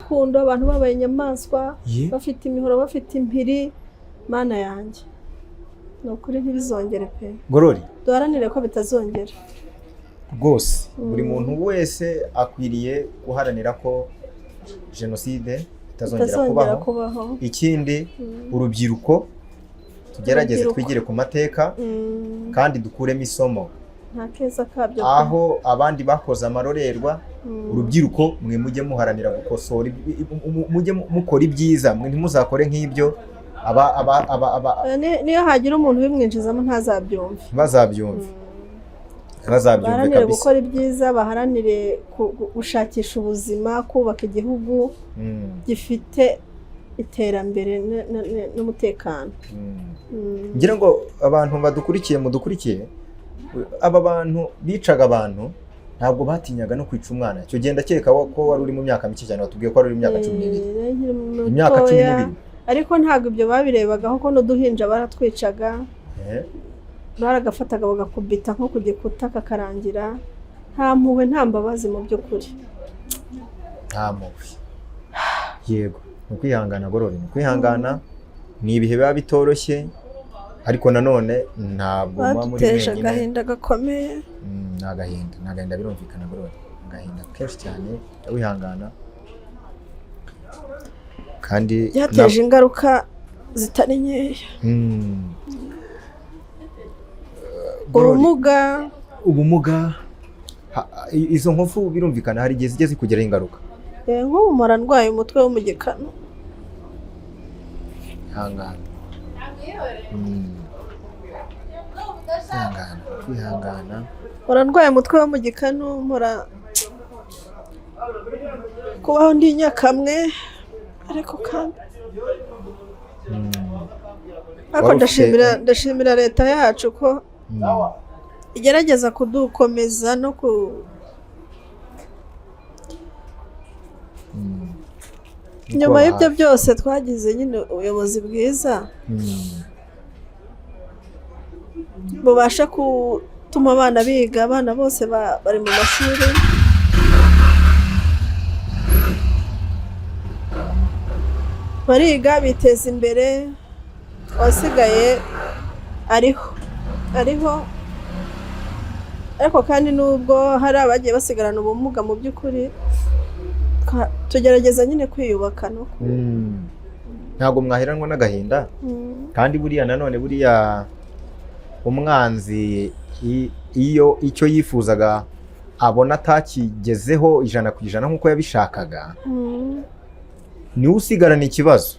rukundo, abantu babaye inyamaswa, Ye. bafite imihoro, bafite impiri. Mana yanjye, ni ukuri ntibizongere pe. Gorori, Duharanire ko bitazongera. Rwose buri muntu wese akwiriye guharanira ko jenoside itazongera Itazongera kubaho. kubaho. Ikindi, urubyiruko tugerageze Urubyiruko. twigire ku mateka kandi dukuremo isomo. Nta keza kabyo pe. Aho abandi bakoze amarorerwa, urubyiruko mwe mujye muharanira gukosora, mujye mukora ibyiza, mwe ntimuzakore nk'ibyo aba Niyo hagira umuntu ubimwinjizamo ntazabyumve. Bazabyumve, bazabyumve. Baharanire Kabisa. gukora ibyiza, baharanire gushakisha ubuzima, kubaka igihugu gifite iterambere n'umutekano. Ngira ngo abantu badukurikiye, mudukurikiye, aba bantu bicaga abantu ntabwo batinyaga no kwica umwana. Icyo gihe ndakeka ko wari uri mu myaka mike cyane, watubwiye ko wari uri mu myaka 12. Nari nkiri Imyaka cumi mutoya, n'ibiri. Ariko ntabwo ibyo babirebagaho, ko n'uduhinja baratwicaga. Baragafataga bagakubita nko ku gikuta kakarangira, nta mpuhwe, nta mbabazi mu by'ukuri. Nta mpuhwe, yego. Ni ukwihangana, Gorori, ni ukwihangana. Ni ibihe biba bitoroshye, ariko nanone ntabwo muba muri Baduteje mwenyine. agahinda gakomeye. Ni agahinda, ni agahinda, birumvikana, Gorori, agahinda kenshi cyane. Wihangana kandi Byateje ingaruka zitari nkeya. Gorori, Ubumuga. Ubumuga, izo nkovu birumvikana hari igihe zijya zikugiraho ingaruka. Nk'ubu mpora ndwaye umutwe wo mu gikanu. Ihangana. Kwihangana, kwihangana. Mpora ndwaye umutwe wo mu gikanu, mpora kubaho ndi nyakamwe, ariko kandi ariko Wari ufite- ndashimira leta yacu ko igerageza kudukomeza no ku Nyuma Kuba y'ibyo hafi. byose twagize nyine ubuyobozi bwiza bubasha gutuma abana biga, abana bose bari mu mashuri. Bariga, biteza imbere, uwasigaye ariho ariho. Ariko kandi nubwo hari abagiye basigarana ubumuga, mu by'ukuri tugerageza nyine kwiyubaka no ku Ntabwo mwaheranwa n'agahinda. Kandi buriya nanone, buriya umwanzi iyo icyo yifuzaga abona atakigezeho 100% nk'uko yabishakaga, niwe usigarana ikibazo.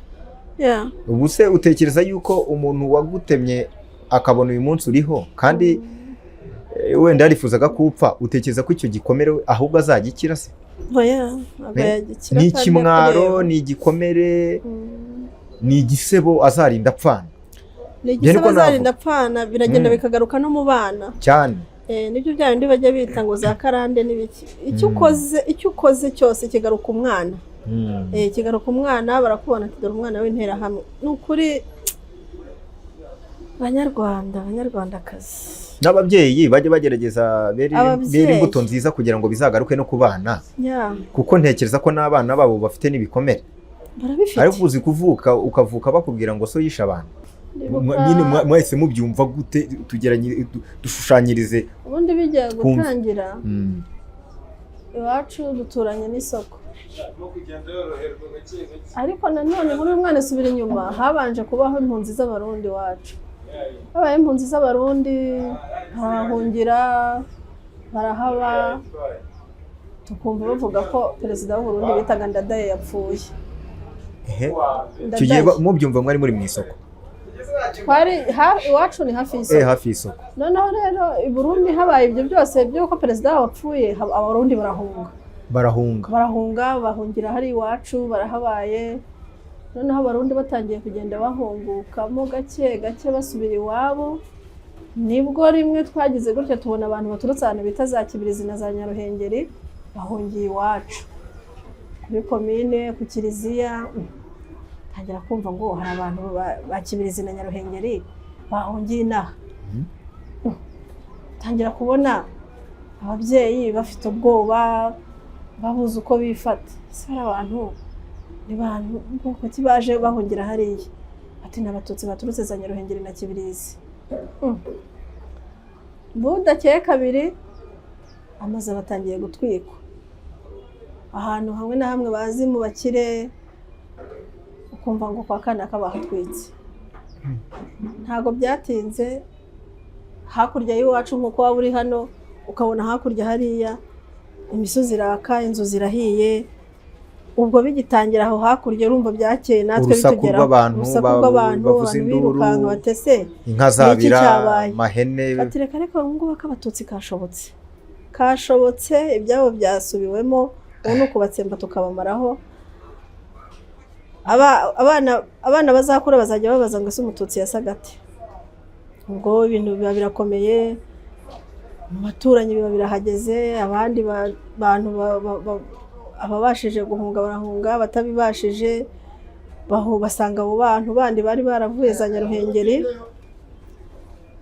Ubu se utekereza yuko umuntu wagutemye akabona uyu munsi uriho kandi wenda yarifuzaga ko upfa, utekereza ko icyo gikomere ahubwo azagikira se? Oya, ntabwo yagikira Ni kandi ikimwaro, akureba. ni igikomere, ni igisebo azarinda apfana. Ni Njye igisebo niko navuga. azarinda apfana, biragenda bikagaruka no mu bana. Cyane. Nibyo bya bindi bajya bita ngo za karande n'ibiki. Icyo ukoze, icyo ukoze cyose kigaruka umwana. Kigaruka umwana, barakubona ati: "Dore umwana w'interahamwe." Ni ukuri, Banyarwanda, Banyarwandakazi, N'ababyeyi bajye bagerageza bere Ababyeyi. bere imbuto nziza kugira ngo bizagaruke no ku bana, kuko ntekereza ko n'abana babo bafite n'ibikomere. Barabifite. Ariko uzi kuvuka, ukavuka bakubwira ngo so yishe abantu? Nyine mwahise mubyumva gute? Tugeranye, dushushanyirize. Ubundi bijya Twumve. gutangira, iwacu duturanye n'isoko, ariko nanone muri uyu mwana isubira inyuma, habanje kubaho impunzi z'Abarundi. Iwacu habaye impunzi z'Abarundi, barahungira, barahaba, tukumva bavuga ko perezida w'Uburundi bitaga Ndadaye yapfuye. Ehe. Icyo gihe Ndadaye. Mubyumva mwari muri mu isoko? Twari iwacu ni hafi y'isoko. Hafi y'isoko. Noneho rero i Burundi habaye ibyo byose by'uko perezida wabo apfuye, Abarundi barahunga. Barahunga. Barahunga, bahungira hari iwacu, barahabaye. Noneho Abarundi batangiye kugenda bahungukamo gake gake basubira iwabo, nibwo rimwe twagize gutya tubona abantu baturutse ahantu bita za Kibirizi na za Nyaruhengeri bahungiye iwacu kuri komine, ku kiliziya. Tangira kumva ngo hari abantu ba Kibirizi na Nyaruhengeri bahungiye inaha. Tangira kubona ababyeyi bafite ubwoba, babuze uko bifata. Ese hari abantu Ni bantu bwoko ki baje bahungira hariya? Ati ni Abatutsi baturutse za Nyaruhengeri na Kibirizi. Budakeye kabiri, amazu batangiye gutwikwa ahantu hamwe na hamwe bazi mu bakire, ukumva ngo kwa kanaka bahatwitse. Ntabwo byatinze, hakurya y'iwacu, nk'uko waba uri hano ukabona hakurya hariya imisozi iraka, inzu zirahiye. Ubwo bigitangira aho hakurya, urumva byakeye natwe Urusaku bitugeraho. rw'abantu Urusaku rw'abantu, bavuza abantu induru. birukanka batese. Inka zabira. Cyabaye? Amahene. Bati reka reka, ubu ngubu ak'Abatutsi kashobotse, kashobotse, ibyabo byasubiwemo, ubu ni ukubatsemba tukabamaraho. Abana bazakura bazajya babaza ngo ese Umututsi yasaga ate? Ubwo ibintu biba birakomeye, mu baturanyi biba birahageze, abandi bantu ababashije guhunga barahunga, abatabibashije basanga abo bantu bandi bari baravuye za Nyaruhengeri,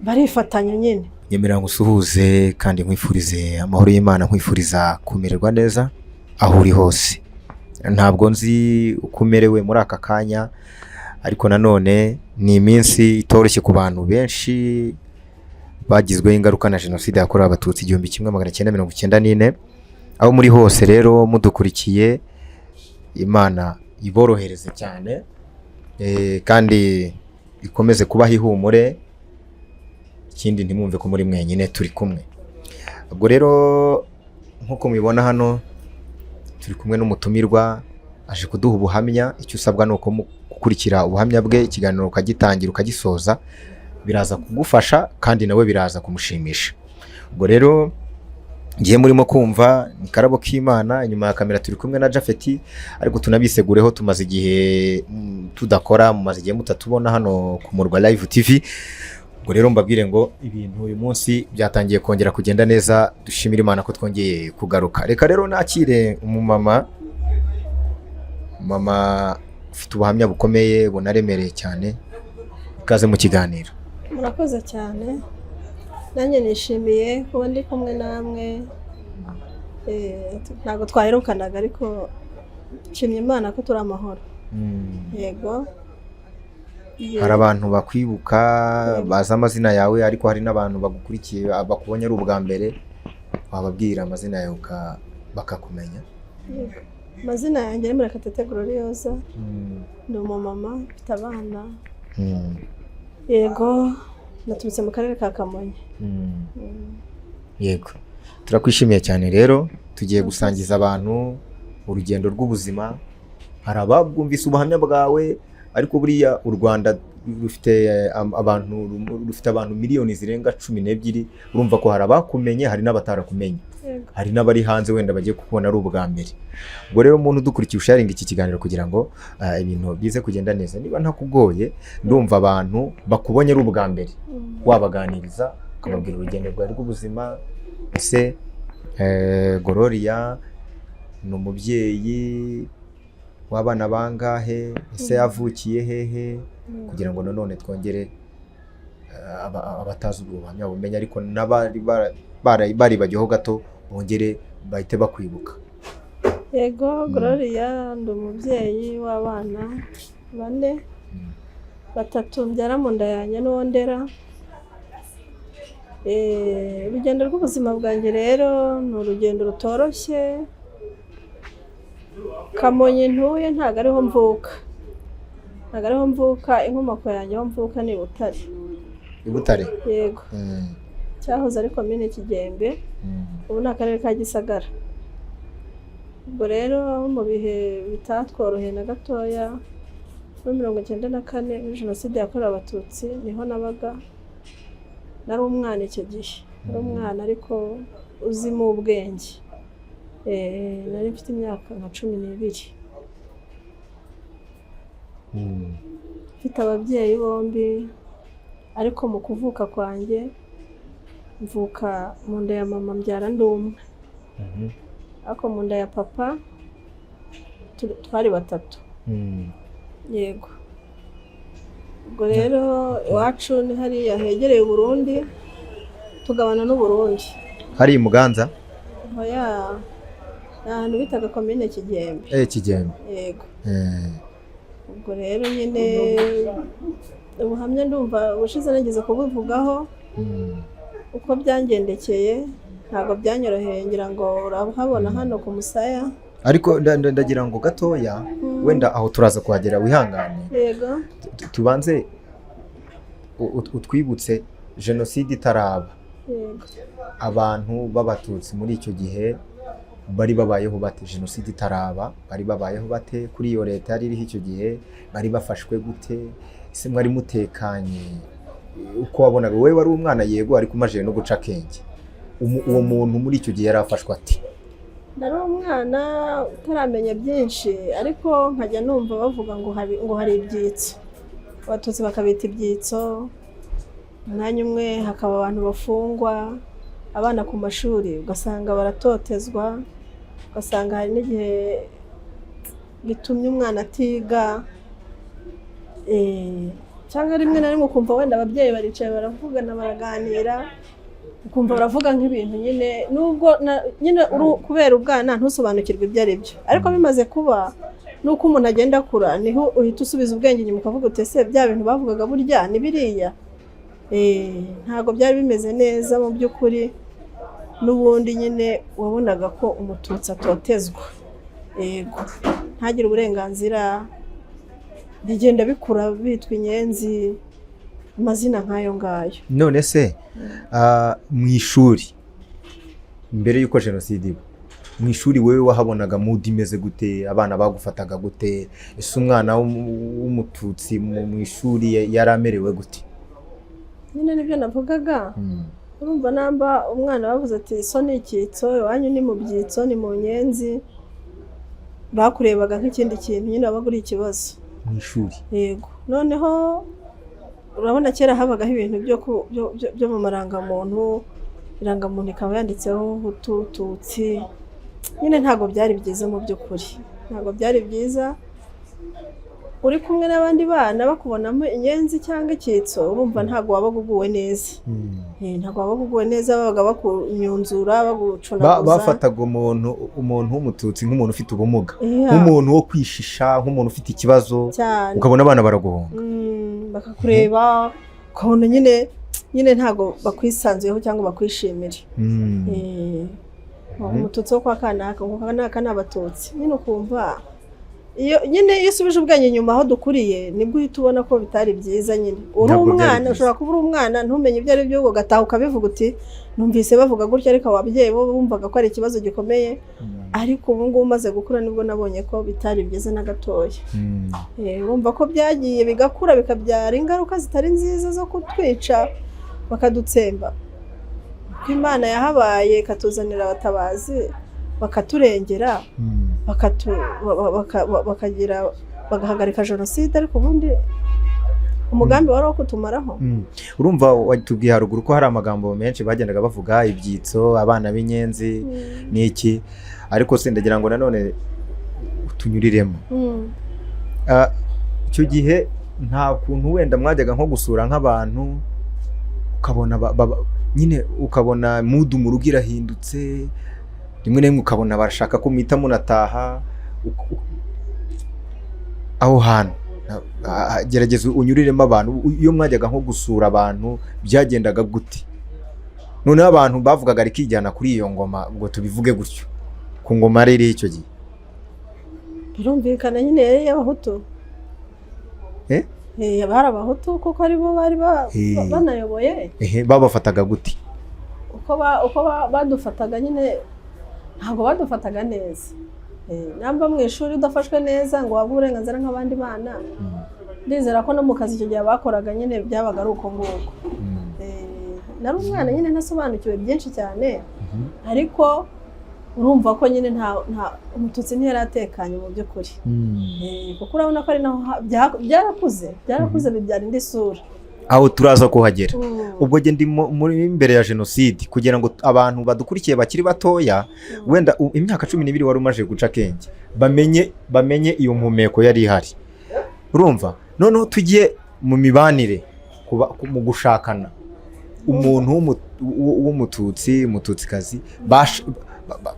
barifatanya nyine. Nyemerera ngo usuhuze kandi nkwifurize amahoro y'Imana, nkwifuriza kumererwa neza aho uri hose. Ntabwo nzi uko umerewe muri aka kanya, ariko nanone ni iminsi itoroshye ku bantu benshi bagizweho ingaruka na Jenoside yakorewe Abatutsi 1994. Aho muri hose rero mudukurikiye, Imana iborohereze cyane, kandi ikomeze kubaha ihumure. Ikindi, ntimwumve ko muri mwenyine, turi kumwe. Ubwo rero nk'uko mubibona hano, turi kumwe n'umutumirwa, aje kuduha ubuhamya. Icyo usabwa ni uko gukurikira ubuhamya bwe, ikiganiro ukagitangira ukagisoza, biraza kugufasha kandi nawe biraza kumushimisha. Ubwo rero ngiye murimo kumva ni Karabo k'Imana, inyuma ya kamera turi kumwe na Jafeti. Ariko tunabisegureho, tumaze igihe tudakora, mumaze igihe mutatubona hano ku Murwa Live TV. Ubwo rero mbabwire ngo ibintu uyu munsi byatangiye kongera kugenda neza, dushimire Imana ko twongeye kugaruka. Reka rero nakire umumama, mama ufite ubuhamya bukomeye bunaremereye cyane. Ikaze mu kiganiro. Murakoze cyane, nanjye nishimiye kuba ndi kumwe namwe. Ntabwo twaherukanaga, ariko nshimye Imana ko turi amahoro. Yego. Hari abantu bakwibuka, bazi amazina yawe, ariko hari n'abantu bagukurikiye bakubonye ari ubwa mbere. Wababwira amazina yawe bakakumenya? Yego. Amazina yanjye ni Murekatete Gloriosa, ndi umumama mfite abana. Yego, naturutse mu karere ka Kamonyi. Yego, turakwishimiye cyane. Rero tugiye gusangiza abantu urugendo rw'ubuzima. Hari ababwumvise ubuhamya bwawe, ariko buriya u Rwanda rufite abantu, rufite abantu miliyoni zirenga 12. Urumva ko hari abakumenye, hari n'abatarakumenye. Hari n'abari hanze wenda bagiye kukubona ari ubwa mbere. Ubwo rero umuntu udukurikiye, usharinga iki kiganiro kugira ngo ibintu bize kugenda neza. Niba ntakugoye, ndumva abantu bakubonye ari ubwa mbere wabaganiriza, ukababwira urugendo rwawe rw'ubuzima. Ese Gloria ni umubyeyi w'abana bangahe? Ese yavukiye hehe? Kugira ngo nanone twongere abatazi ubwo buhamya bumenye, ariko n'abari baribagiweho gato bongere bahite bakwibuka. Yego, Gloria ndi umubyeyi w'abana bane, batatu mbyara mu nda yanjye n'uwo ndera. Urugendo rw'ubuzima bwanjye rero ni urugendo rutoroshye. Kamonyi ntuye ntabwo ariho mvuka, ntabwo ariho mvuka. Inkomoko yanjye aho mvuka ni i Butare. I Butare? Yego. Cyahoze ari komine Kigembe, ubu ni akarere ka Gisagara. Ubwo rero mu bihe bitatworoheye na gatoya, muri 94, muri Jenoside yakorewe Abatutsi, niho nabaga. Nari umwana icyo gihe, nari umwana ariko uzimo ubwenge. Nari mfite imyaka nka 12. Mfite ababyeyi bombi, ariko mu kuvuka kwanjye mvuka mu nda ya mama mbyara ndi umwe, ariko mu nda ya papa twari batatu. Yego. Ubwo rero iwacu ni hariya hegereye Uburundi, tugabana n'Uburundi. Hari i Muganza? Oya, Ni ahantu bitaga Komine Kigembe. Kigembe. Yego. Ubwo rero nyine ubuhamya ndumva ubushize nageze kubuvugaho uko byangendekeye. Ntabwo byanyoroheye, ngira ngo urahabona hano ku musaya. Ariko ndagira ngo gatoya, wenda aho turaza kuhagera, wihangane. Yego. Tubanze utwibutse jenoside itaraba. Yego. Abantu b'Abatutsi muri icyo gihe bari babayeho bate? Jenoside itaraba bari babayeho bate? Kuri iyo leta yari iriho icyo gihe bari bafashwe gute? Ese mwari mutekanye uko wabonaga? Wowe wari umwana, yego, ariko umajije no guca akenge. Uwo muntu muri icyo gihe yari afashwe ati? Nari umwana utaramenya byinshi, ariko nkajya numva bavuga ngo hari ibyitso, Abatutsi bakabita ibyitso. Umwanya umwe hakaba abantu bafungwa, abana ku mashuri ugasanga baratotezwa, ugasanga hari n'igihe bitumye umwana atiga, cyangwa rimwe na rimwe ukumva wenda ababyeyi baricaye baravugana, baraganira, ukumva baravuga nk'ibintu nyine, nubwo nyine kubera ubwana ntusobanukirwe ibyo ari byo. Ariko bimaze kuba, nuko umuntu agenda akura, niho uhita usubiza ubwenge inyuma ukavuga uti: "Ese bya bintu bavugaga burya ni biriya?" Ntabwo byari bimeze neza mu by'ukuri. N'ubundi nyine wabonaga ko Umututsi atotezwa, yego, ntagire uburenganzira. Bigenda bikura bitwa inyenzi, amazina nk'ayo ngayo. None se mu ishuri, mbere y'uko jenoside iba, mu ishuri wowe wahabonaga mood imeze gute? Abana bagufataga gute? Ese umwana w'Umututsi mu ishuri yari amerewe gute? Nyine nibyo navugaga. Urumva namba umwana bavuze ati: "So ni icyitso, iwanyu ni mu byitso, ni mu nyenzi," bakurebaga nk'ikindi kintu nyine, wabaga uri ikibazo. Mu ishuri? Yego. Noneho urabona kera habagaho ibintu byo mu marangamuntu, irangamuntu ikaba yanditseho Hutu, Tutsi. Nyine ntabwo byari byiza mu by'ukuri, ntabwo byari byiza. Uri kumwe n'abandi bana bakubonamo inyenzi cyangwa icyitso, urumva ntabwo wabaga uguwe neza. Ntabwo wabaga uguwe neza, babaga bakunyunzura, bagucunaguza. Bafataga umuntu w'Umututsi nk'umuntu ufite ubumuga, nk'umuntu wo kwishisha, nk'umuntu ufite ikibazo. Cyane. Ukabona abana baraguhunga. Bakakureba ukabona nyine ntabwo bakwisanzuyeho cyangwa bakwishimire. Umututsi wo kwa kanaka, ngo kanaka ni Abatutsi nyine. Ukumva iyo nyine iyo usubije ubwenge inyuma aho dukuriye, nibwo uhita ubona ko bitari byiza nyine. Uri Ntabwo byari umwana, byiza. ushobora kuba uri umwana ntumenye ibyo ari byo, ugataha ukabivuga uti: "Numvise bavuga gutya," ariko ababyeyi bo bumvaga ko ari ikibazo gikomeye. Ariko ubu ngubu umaze gukura, nibwo nabonye ko bitari byiza na gatoya. Urumva ko byagiye bigakura, bikabyara ingaruka zitari nziza zo kutwica, bakadutsemba. Ko Imana yahabaye ikatuzanira abatabazi bakaturengera, bakagira bagahagarika jenoside, ariko ubundi umugambi wari uwo kutumaraho. Urumva watubwiye haruguru ko hari amagambo menshi bagendaga bavuga, ibyitso, abana b'inyenzi n'iki, ariko se ndagira ngo nanone utunyuriremo. Icyo gihe nta kuntu wenda mwajyaga nko gusura nk'abantu, ukabona nyine ukabona mood mu rugo irahindutse, rimwe na rimwe ukabona barashaka ko muhita munataha aho hantu? Gerageza unyuriremo abantu, iyo mwajyaga nko gusura abantu byagendaga gute? Noneho abantu bavugaga rikijyana kuri iyo ngoma, ngo tubivuge gutyo, ku ngoma yari iriho icyo gihe. Birumvikana nyine yari iy'Abahutu. Eh? Bari Abahutu kuko aribo bari banayoboye. Ehe, babafataga gute? Uko badufataga nyine, ntabwo badufataga neza. Namba mu ishuri udafashwe neza ngo uhabwe uburenganzira nk'abandi bana, ndizera ko no mu kazi icyo gihe bakoraga nyine byabaga ari uko nguko. Nari umwana nyine ntasobanukiwe byinshi cyane, ariko urumva ko nyine nta Umututsi ntiyari atekanye mu by'ukuri. Kuko urabona ko ari naho byarakuze bibyara indi sura. Aho turaza kuhagera. Ubwo njye ndi muri imbere ya jenoside, kugira ngo abantu badukurikiye bakiri batoya, wenda imyaka 12 wari umaze guca akenge, bamenye iyo mpumeko yari ihari. Urumva noneho tugiye mu mibanire, mu gushakana, umuntu w'Umututsi, Umututsikazi.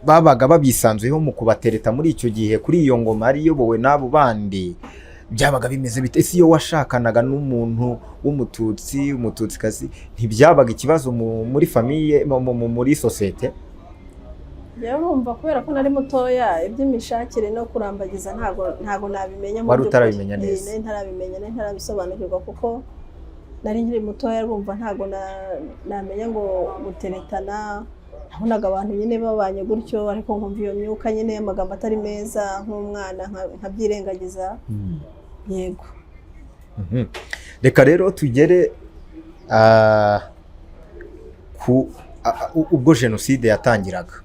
babaga babisanzuyeho mu kubatereta muri icyo gihe, kuri iyo ngoma yari iyobowe n'abo bandi, byabaga bimeze bite? Ese iyo washakanaga n'umuntu w'Umututsi, Umututsikazi, ntibyabaga ikibazo muri famille, muri sosiyete? Rero urumva, kubera ko nari mutoya, iby'imishakire no kurambagiza ntago nabimenya mu Wari by'ukuri. utarabimenya neza. Nari ntarabimenya, nari ntarabisobanukirwa kuko nari nkiri mutoya. Urumva ntago namenya ngo guteretana. Nabonaga abantu nyine babanye gutyo, ariko nkumva iyo myuka nyine y'amagambo atari meza, nk'umwana nkabyirengagiza, yego. Reka rero tugere ku ubwo jenoside yatangiraga.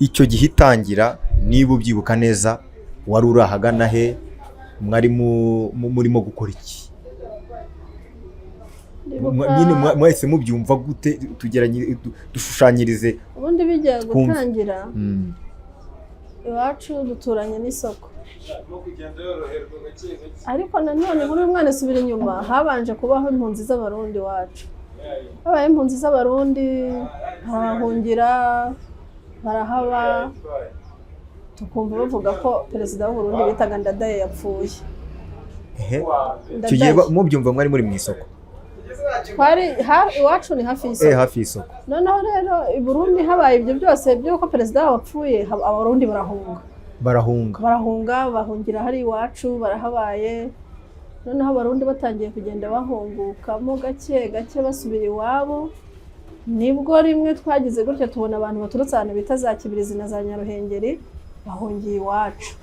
Icyo gihe itangira, niba ubyibuka neza, wari uri ahagana he? Mwari murimo gukora iki? Nyine mwahise mubyumva gute? Tugeranye, dushushanyirize. Ubundi bijya Twumve. gutangira, iwacu duturanye n'isoko, ariko nanone muri uyu mwana isubira inyuma, habanje kubaho impunzi z'Abarundi. Iwacu habaye impunzi z'Abarundi, barahungira, barahaba, tukumva bavuga ko perezida w'Uburundi bitaga Ndadaye yapfuye. Ehe. Icyo gihe Ndadaye. Mubyumva mwari muri mu isoko? Twari iwacu ni hafi y'isoko. Hafi y'isoko. Noneho rero i Burundi habaye ibyo byose by'uko perezida wabo apfuye, Abarundi barahunga. Barahunga. Barahunga, bahungira hari iwacu, barahabaye. Noneho Abarundi batangiye kugenda bahungukamo gake gake basubira iwabo, nibwo rimwe twagize gutya tubona abantu baturutse ahantu bita za Kibirizi na za Nyaruhengeri bahungiye iwacu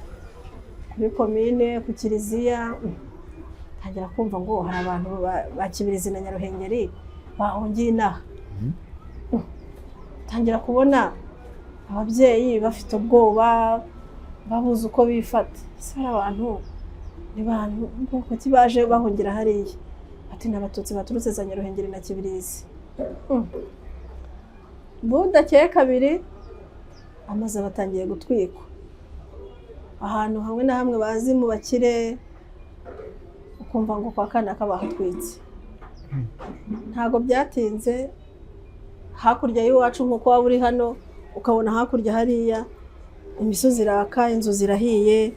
kuri komine, ku kiliziya. Tangira kumva ngo hari abantu ba Kibirizi na Nyaruhengeri bahungiye inaha. Tangira kubona ababyeyi bafite ubwoba, babuze uko bifata. Ese hari abantu, ni bantu bwoko ki baje bahungira hariya? Ati ni Abatutsi baturutse za Nyaruhengeri na Kibirizi. Budakeye kabiri, amazu batangiye gutwikwa ahantu hamwe na hamwe bazi mu bakire, ukumva ngo kwa kanaka bahatwitse. Ntabwo byatinze, hakurya y'iwacu, nk'uko waba uri hano ukabona hakurya hariya imisozi iraka, inzu zirahiye.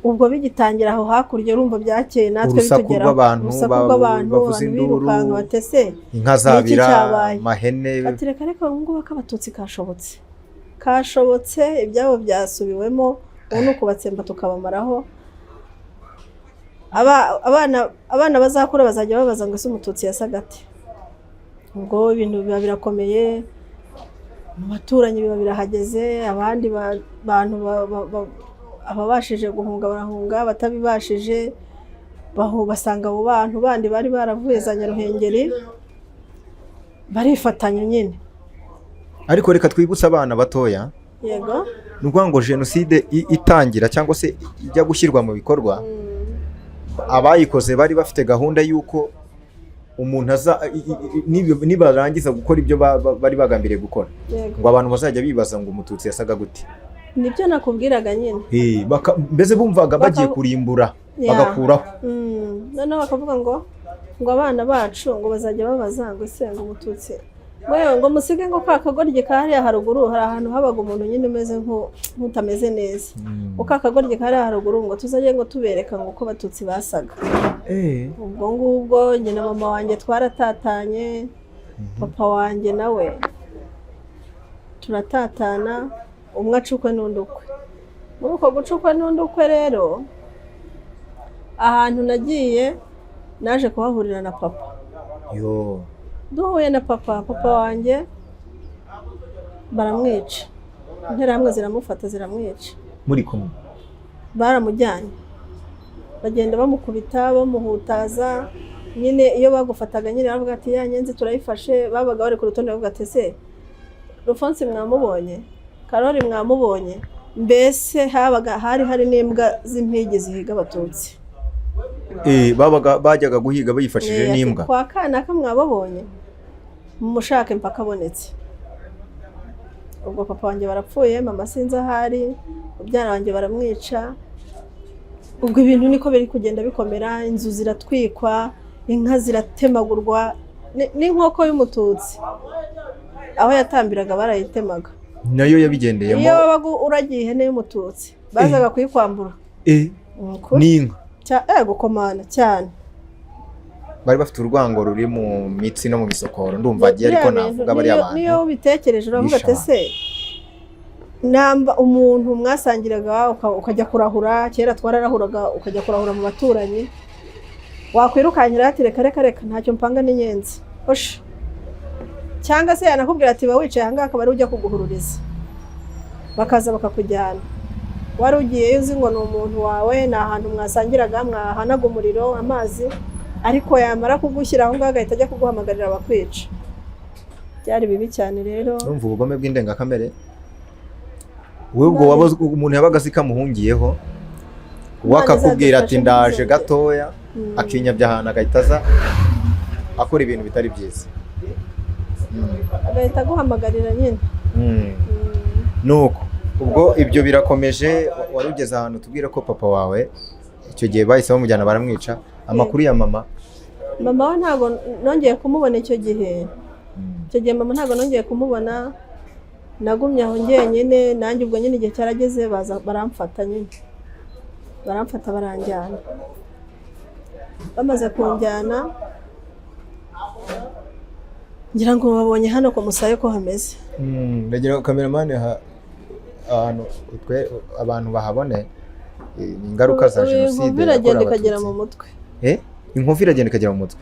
Ubwo bigitangira aho hakurya, urumva byakeye natwe Urusaku bitugeraho. rw'abantu Urusaku rw'abantu, bavuza abantu induru. birukanka batese. Inka zabira cyabaye? Amahene. Ati reka reka, ubu ngubu ak'Abatutsi kashobotse, kashobotse, ibyabo byasubiwemo, ubu ni ukubatsemba tukabamaraho. Abana bazakura bazajya babaza ngo ese Umututsi yasaga ate? Ubwo ibintu biba birakomeye mu baturanyi, biba birahageze, abandi bantu ababashije guhunga barahunga, abatabibashije basanga abo bantu bandi bari baravuye za Nyaruhengeri, barifatanya nyine. Ariko reka twibutse abana batoya. Yego. Ni ukuvuga ngo jenoside itangira cyangwa se ijya gushyirwa mu bikorwa, abayikoze bari bafite gahunda y'uko umuntu aza nibarangiza gukora ibyo bari bagambiriye gukora, ngo abantu bazajya bibaza ngo Umututsi yasaga gute. Nibyo nakubwiraga nyine. Mbese bumvaga bagiye kurimbura, bagakuraho. Noneho bakavuga ngo abana bacu ngo bazajya babaza ngo ese ngo Umututsi, ngo yewe, ngo musige ngo ka kagoryi kariya haruguru, hari ahantu habaga umuntu nyine umeze nk'utameze neza, ngo ka kagoryi kariya haruguru, ngo tuzajye ngo tubereka ngo uko Abatutsi basaga. Ubwo ngubwo njye na mama wanjye twaratatanye, papa wanjye nawe turatatana, umwe acukwe n'undi ukwe. Muri uko gucukwa n'undi ukwe rero, ahantu nagiye naje kuhahurira na papa. Yo. Duhuye na papa, papa wanjye baramwica, Interahamwe ziramufata ziramwica. Muri kumwe? Baramujyanye, bagenda bamukubita, bamuhutaza nyine. Iyo bagufataga nyine bavuga ati ya nyenzi turayifashe, babaga bari ku rutonde, bavuga ati ese Rufonsi mwamubonye? Karori mwamubonye? Mbese habaga hari n'imbwa z'impigi zihiga Abatutsi. Babaga bajyaga guhiga bayifashije ati, n'imbwa. Kwa kanaka mwababonye? Mumushake mpaka abonetse. Ubwo papa wanjye barapfuye, mama sinzi ahari, mubyara wanjye baramwica. Ubwo ibintu niko biri kugenda bikomera, inzu ziratwikwa, inka ziratemagurwa, n'inkoko y'Umututsi. Aho yatambiraga barayitemaga. Nayo yabigendeyemo. Iyo wabaga uragiye ihene y'Umututsi, bazaga kuyikwambura. Ni ukuri. N'inka. Gukomana cyane. Bari bafite urwango ruri mu mitsi no mu misokoro, ndumva agiye, ariko Biriya bintu, navuga bariya bantu niyo ubitekereje uravuga ati bishe. Ese namba umuntu mwasangiraga, ukajya kurahura, kera twararahuraga, ukajya kurahura mu baturanyi, wakwirukankira ati: "Reka, reka, reka, ntacyo mpanga n'inyenzi osha." Cyangwa se yanakubwira ati: "Ba wicaye ahangaha," akaba ari ujya kuguhururiza, bakaza bakakujyana. Wari ugiyeyo uzi ngo ni umuntu wawe, ni ahantu mwasangiraga, mwahanaga umuriro, amazi, ariko yamara kugushyira aho ngaho agahita ajya kuguhamagarira abakwica. Byari bibi cyane rero. Urumva ubugome bw'indengakamere. Wowe ubwo waba umuntu yabaga azi ko amuhungiyeho, we Imana akakubwira ati izadufashe ndaje ntibizongere. gatoya, akinyabya ahantu, agahita aza akora ibintu bitari byiza. Agahita aguhamagarira nyine. Nuko ubwo ibyo birakomeje, wari ugeze ahantu tubwira ko papa wawe icyo gihe bahise bamujyana baramwica. Amakuru ya mama? Mama we ntabwo nongeye kumubona icyo gihe. Icyo gihe mama ntabwo nongeye kumubona, nagumye aho njyenyine. Nanjye ubwo nyine igihe cyarageze, baza baramfata nyine, baramfata baranjyana. Bamaze kunjyana, ngira ngo babonye hano ku musaya ko hameze. Ndagira ngo kameramani ahantu abantu bahabone, ni ingaruka za Ubu jenoside inkovu iragenda yakorewe ikagera mu Abatutsi. mutwe. Inkovu iragenda ikagera mu mutwe.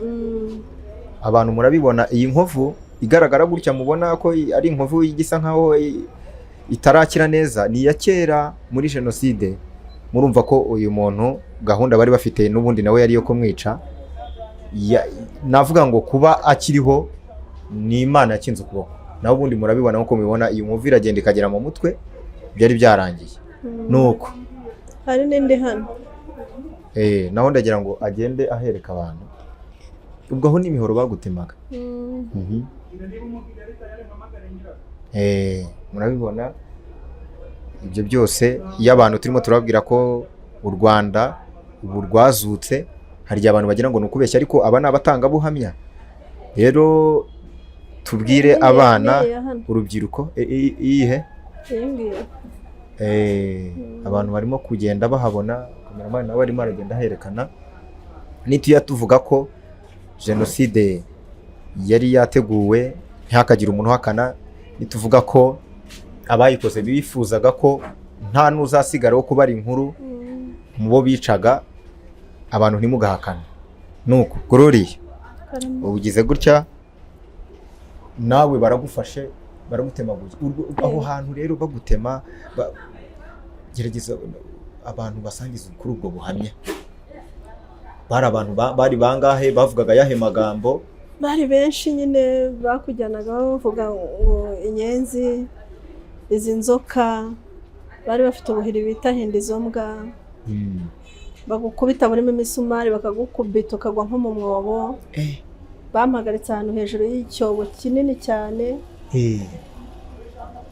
Abantu murabibona, iyi nkovu igaragara gutya, mubona ko ari inkovu igisa nkaho itarakira neza, ni iya kera muri jenoside. Murumva ko uyu muntu gahunda bari bafite n'ubundi nawe yari iyo kumwica. Navuga ngo kuba akiriho ni Imana yakinze ukuboko, naho ubundi murabibona nk'uko mubibona, iyi nkovu iragenda ikagera mu mutwe, byari byarangiye. Nuko Hari n'indi hano. Naho ndagira ngo agende ahereka abantu. Ubwo aho n'imihoro bagutemaga. Murabibona ibyo byose. Iyo abantu turimo turababwira ko u Rwanda ubu rwazutse, hari igihe abantu bagira ngo ni ukubeshya, ariko aba ni abatangabuhamya. Rero tubwire abana, N'iyi ya hano. urubyiruko, iyihe? Iyi ngiyi. Abantu barimo kugenda bahabona, kameramani nawe arimo aragenda aherekana. Nituya tuvuga ko jenoside yari yateguwe, ntihakagire umuntu uhakana. Nituvuga ko abayikoze bifuzaga ko nta n'uzasigara wo kubara inkuru mu bo bicaga, abantu ntimugahakane. Nuko Gloria, Karame. ubugize gutya nawe baragufashe, baragutemaguye. Aho hantu rero bagutema, gerageza abantu basangiza kuri ubwo buhamya. Bari abantu bari bangahe? Bavugaga ayahe magambo? Bari benshi nyine. Bakujyanaga bavuga ngo inyenzi, izi nzoka, bari bafite ubuhiri bita hinda izo mbwa, bagukubita burimo imisumari, bakagukubita ukagwa nko mu mwobo. Bampagaritse ahantu hejuru y'icyobo kinini cyane,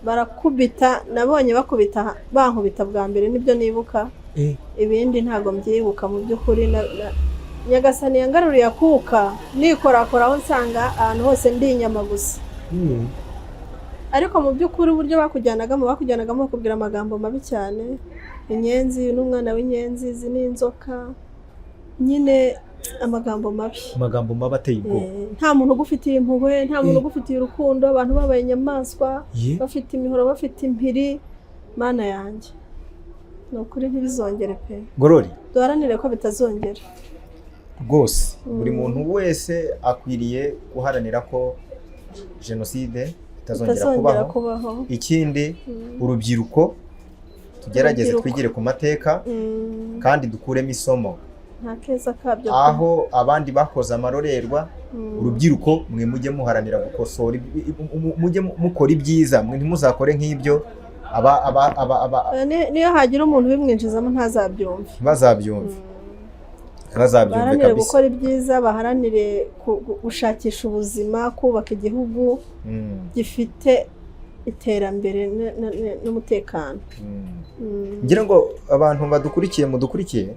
barakubita. Nabonye bakubita, bankubita bwa mbere, nibyo nibuka. Ibindi ntabwo mbyibuka mu by'ukuri. Nyagasani yangaruriye akuka, nikorakoraho nsanga ahantu hose ndi inyama gusa. Ariko mu by'ukuri uburyo bakujyanagamo bakubwira amagambo mabi cyane: inyenzi n'umwana w'inyenzi, izi ni inzoka, nyine amagambo mabi. Amagambo mabi ateye ubwoba. Nta muntu ugufitiye impuhwe, nta muntu ugufitiye urukundo, abantu babaye inyamaswa, bafite imihoro, bafite impiri. Mana yanjye, ni ukuri ntibizongere pe. Gorori, Duharanire ko bitazongera. Rwose buri muntu wese akwiriye guharanira ko jenoside itazongera bitazongera kubaho. Kubaho. Ikindi, urubyiruko tugerageze Urubyiruko. twigire ku mateka kandi dukuremo isomo. Nta keza kabyo pe. Aho abandi bakoze amarorerwa, urubyiruko mwe mujye muharanira gukosora, mujye mukora ibyiza, mwe ntimuzakore nk'ibyo aba Niyo hagira umuntu ubimwinjizamo ntazabyumve. Ntibazabyumve, ntibazabyumve. Baharanire Kabisa. gukora ibyiza, baharanire gushakisha ubuzima, kubaka igihugu gifite iterambere n'umutekano. Ngira ngo abantu badukurikiye, mudukurikiye,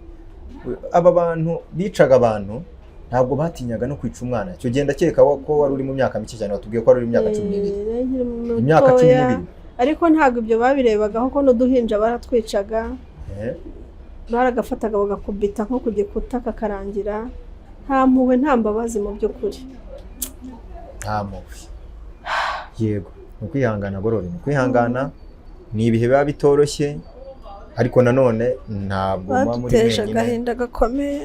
aba bantu bicaga abantu. Ntabwo batinyaga no kwica umwana. Icyo gihe ndakeka ko wari uri mu myaka mike cyane, watubwiye ko wari uri mu myaka 12. Nari nkiri Imyaka cumi mutoya, n'ibiri. Ariko ntabwo ibyo babirebagaho, ko n'uduhinja baratwicaga. Baragafataga bagakubita nko ku gikuta kakarangira, nta mpuhwe, nta mbabazi mu by'ukuri. Nta mpuhwe. Yego, ni ukwihangana, Gorore, ni ukwihangana. Ni ibihe biba bitoroshye, ariko nanone ntabwo muba muri Baduteje wenyine. agahinda gakomeye.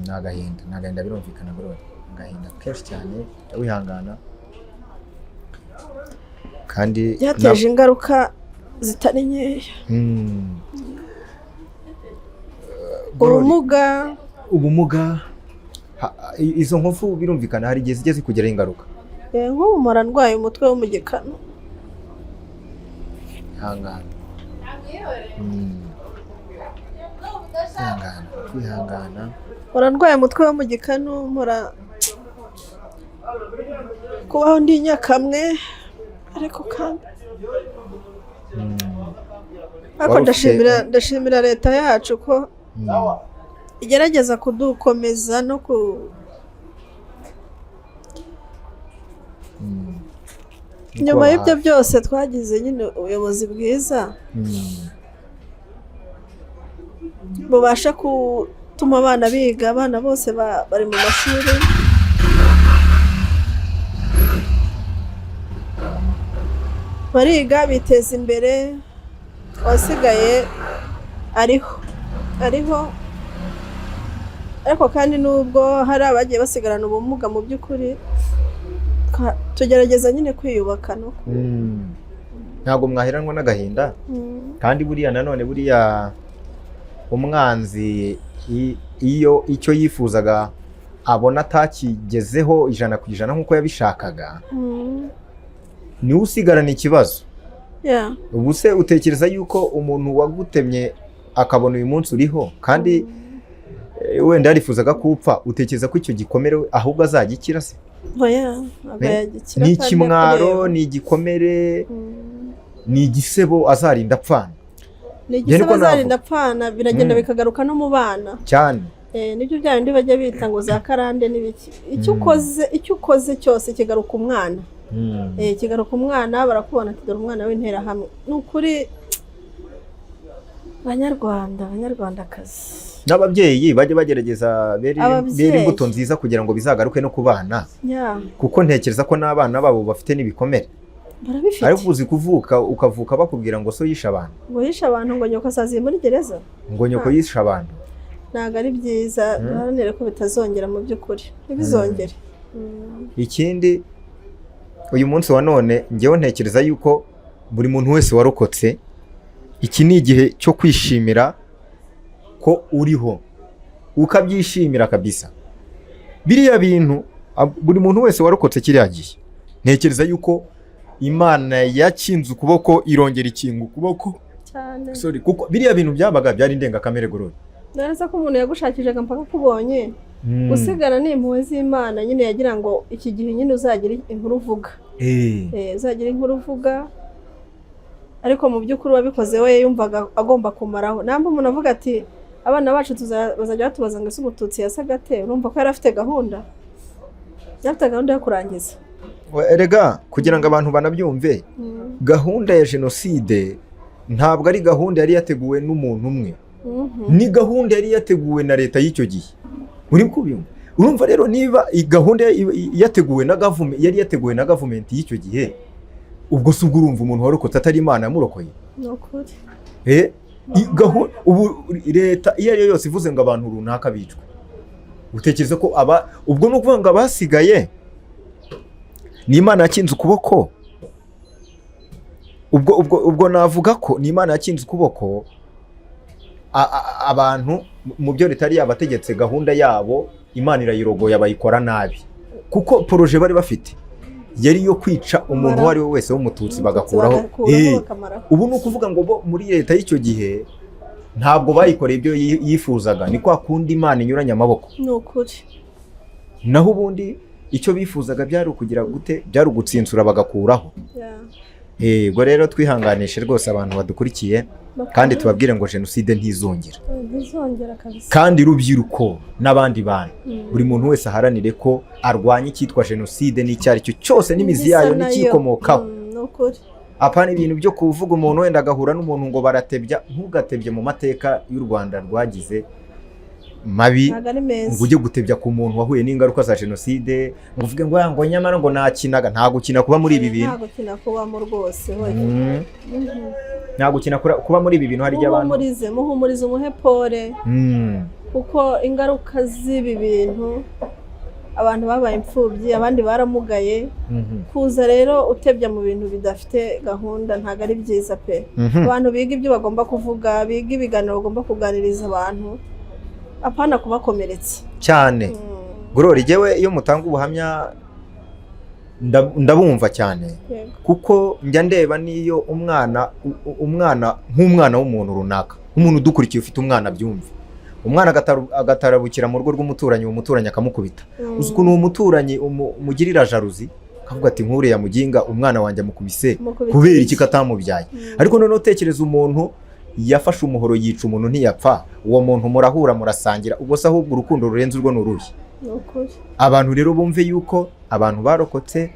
Ni agahinda, ni agahinda, birumvikana, Gorore, agahinda kenshi cyane. Wihangana kandi Byateje ingaruka zitari nkeya. Gorore, Ubumuga. Ubumuga, izo nkovu birumvikana hari igihe zijya zikugiraho ingaruka. Nk'ubu mpora ndwaye umutwe wo mu gikanu. Ihangana. Kwihangana, kwihangana. Mpora ndwaye umutwe wo mu gikanu, mpora kubaho ndi nyakamwe, ariko kandi ariko Wari ufite- ndashimira leta yacu ko igerageza kudukomeza no ku Nyuma Kuba y'ibyo hafi. byose twagize nyine ubuyobozi bwiza bubasha gutuma abana biga, abana bose bari mu mashuri. Bariga, biteza imbere, uwasigaye ariho ariho. Ariko kandi nubwo hari abagiye basigarana ubumuga, mu by'ukuri tugerageza nyine kwiyubaka no Ntabwo mwaheranwa n'agahinda. Kandi buriya nanone, buriya umwanzi iyo icyo yifuzaga abona atakigezeho 100% nk'uko yabishakaga, niwe usigarana ikibazo. Ubu se utekereza yuko umuntu wagutemye akabona uyu munsi uriho, kandi wenda yarifuzaga ko upfa, utekereza ko icyo gikomere ahubwo azagikira se? Oya, ntabwo yagikira Ni kandi ikimwaro, akureba. ni igikomere, ni igisebo azarinda apfana. Ni Njye igisebo niko navuga. azarinda apfana, biragenda bikagaruka no mu bana. Cyane. Nibyo bya bindi bajya bita ngo za karande n'ibiki. Icyo ukoze, icyo ukoze cyose kigaruka umwana. Kigaruka umwana, barakubona ati: "Dore umwana w'interahamwe." Ni ukuri, Banyarwanda, Banyarwandakazi, N'ababyeyi bajye bagerageza bere Ababyeyi. bere imbuto nziza kugira ngo bizagaruke no ku bana, kuko ntekereza ko n'abana babo bafite n'ibikomere. Barabifite. Ariko uzi kuvuka, ukavuka bakubwira ngo so yishe abantu, Ngo yishe abantu, ngo nyoko asaziye muri gereza, ngo nyoko yishe abantu. Ntabwo ari byiza. Duharanire ko bitazongera, mu by'ukuri ntibizongere. Ikindi, uyu munsi wa none ngewe ntekereza yuko buri muntu wese warokotse, iki ni igihe cyo kwishimira ko uriho, ukabyishimira kabisa. Biriya bintu, buri muntu wese warokotse kiriya gihe, ntekereza yuko Imana yakinze ukuboko, irongera ikinga ukuboko. Cyane. Sorry, kuko biriya bintu byabaga byari indengakamere, Gorore. Neza ko umuntu yagushakishaga mpaka akubonye. Gusigara ni impuhwe z'Imana nyine, yagira ngo iki gihe nyine uzagira inkuru uvuga. Uzagira inkuru uvuga, ariko mu by'ukuri uwabikoze we yumvaga agomba kumaraho. Namba umuntu avuga ati: "Abana bacu bazajya batubaza ngo ese Umututsi yasaga ate?" Urumva ko yari afite gahunda, yari afite gahunda yo kurangiza. Erega kugira ngo abantu banabyumve, gahunda ya jenoside ntabwo ari gahunda yari yateguwe n'umuntu umwe, ni gahunda yari yateguwe na leta y'icyo gihe. Uri kubyumva? Urumva rero, niba iyi gahunda yateguwe na government, yari yateguwe na gavumenti y'icyo gihe, ubwo si ubwo urumva umuntu warokotse atari Imana yamurokoye? Ni ukuri. Ubu leta iyo ari yo yose ivuze ngo abantu runaka bicwe, utekereza ko aba, ubwo ni ukuvuga ngo abasigaye ni Imana yakinze ukuboko. Ubwo navuga ko ni Imana yakinze ukuboko. Abantu mu byo leta yari yabategetse, gahunda yabo Imana irayirogoya, bayikora nabi, kuko projet bari bafite yari iyo kwica umuntu uwo ari we wese w'Umututsi, bagakuraho. Bagakuraho, bakamaraho. Ubu ni ukuvuga ngo bo muri leta y'icyo gihe ntabwo bayikoreye ibyo yifuzaga. Ni kwa kundi Imana inyuranya amaboko. Ni ukuri. Naho ubundi icyo bifuzaga byari ukugira gute? Byari ugutsinsura bagakuraho. Ubwo rero twihanganishe rwose abantu badukurikiye, kandi tubabwire ngo jenoside ntizongera. Ntizongera kabisa. Kandi rubyiruko n'abandi bantu, buri muntu wese aharanire ko arwanya icyitwa jenoside n'icyo ari cyo cyose, n'imizi Igisa yayo nayo. n'ikiyikomokaho. Ni ukuri. Apana ibintu byo kuvuga umuntu wenda agahura n'umuntu ngo baratebya. Ntugatebye mu mateka y'u Rwanda rwagize mabi, Ntabwo ari meza. ngo ujye gutebya ku muntu wahuye n'ingaruka za jenoside, ngo uvuge ngo: "Ah, ngo nyamara ngo nakinaga." Nta gukina kuba muri ibi bintu. Nta gukina kubamo rwose, hoya. Nta gukina kuba muri ibi bintu. Hari igihe abantu Muhumurize, muhumurize, umuhe pole, kuko ingaruka z'ibi bintu, abantu babaye imfubyi, abandi baramugaye. Kuza rero utebya mu bintu bidafite gahunda ntabwo ari byiza pe. Abantu biga ibyo bagomba kuvuga, biga ibiganiro bagomba kuganiriza abantu, apana kubakomeretsa. Cyane. Glory, jyewe iyo mutanga ubuhamya ndabumva cyane, kuko njya ndeba n'iyo umwana umwana nk'umwana w'umuntu runaka, nk'umuntu udukurikiye ufite umwana abyumve, umwana agatarabukira mu rugo rw'umuturanyi, uwo muturanyi akamukubita. Uzi ukuntu uwo muturanyi umugirira jalousie, akavuga ati: "Nk'uriya muginga umwana wanjye amukubise Amukubise kubera iki?" Iki katamubyaye? Ariko noneho utekereza umuntu yafashe umuhoro yica umuntu ntiyapfa, uwo muntu murahura murasangira, ubwo se ahubwo urukundo rurenze urwo ni uruhe? Ni ukuri. Abantu rero bumve yuko abantu barokotse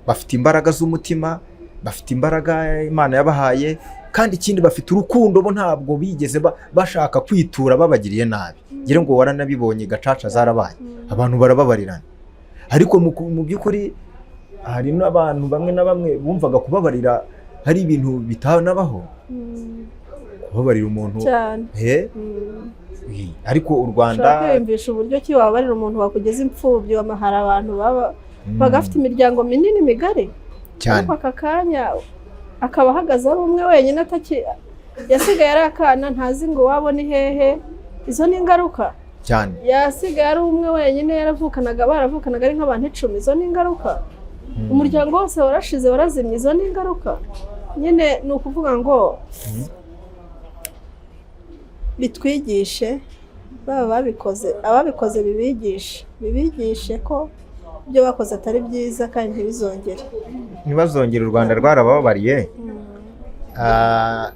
bafite imbaraga z'umutima, bafite imbaraga Imana yabahaye, kandi ikindi bafite urukundo. Bo ntabwo bigeze bashaka kwitura babagiriye nabi. Ngira ngo waranabibonye, gacaca zarabaye, abantu barababarirana. Ariko mu by'ukuri hari n'abantu bamwe na bamwe bumvaga kubabarira hari ibintu bitanabaho, kubabarira umuntu. Cyane. He? Ariko u Rwanda Ushobora kwiyumvisha uburyo ki wababarira umuntu wakugeza imfubyi? Hari abantu baba bagafite imiryango minini migari, cyane ariko aka kanya akaba ahagaze ari umwe wenyine, ataki yasigaye ari akana, ntazi ngo iwabo ni hehe. Izo ni ingaruka. Cyane. Yasigaye ari umwe wenyine, yaravukanaga, baravukanaga ari nk'abantu 10. Izo ni ingaruka. Umuryango wose warashize, warazimye. Izo ni ingaruka nyine. Ni ukuvuga ngo bitwigishe, baba babikoze, ababikoze bibigishe, bibigishe ko ibyo bakoze atari byiza kandi ntibizongere. Ntibazongere. U Rwanda rwarabababariye.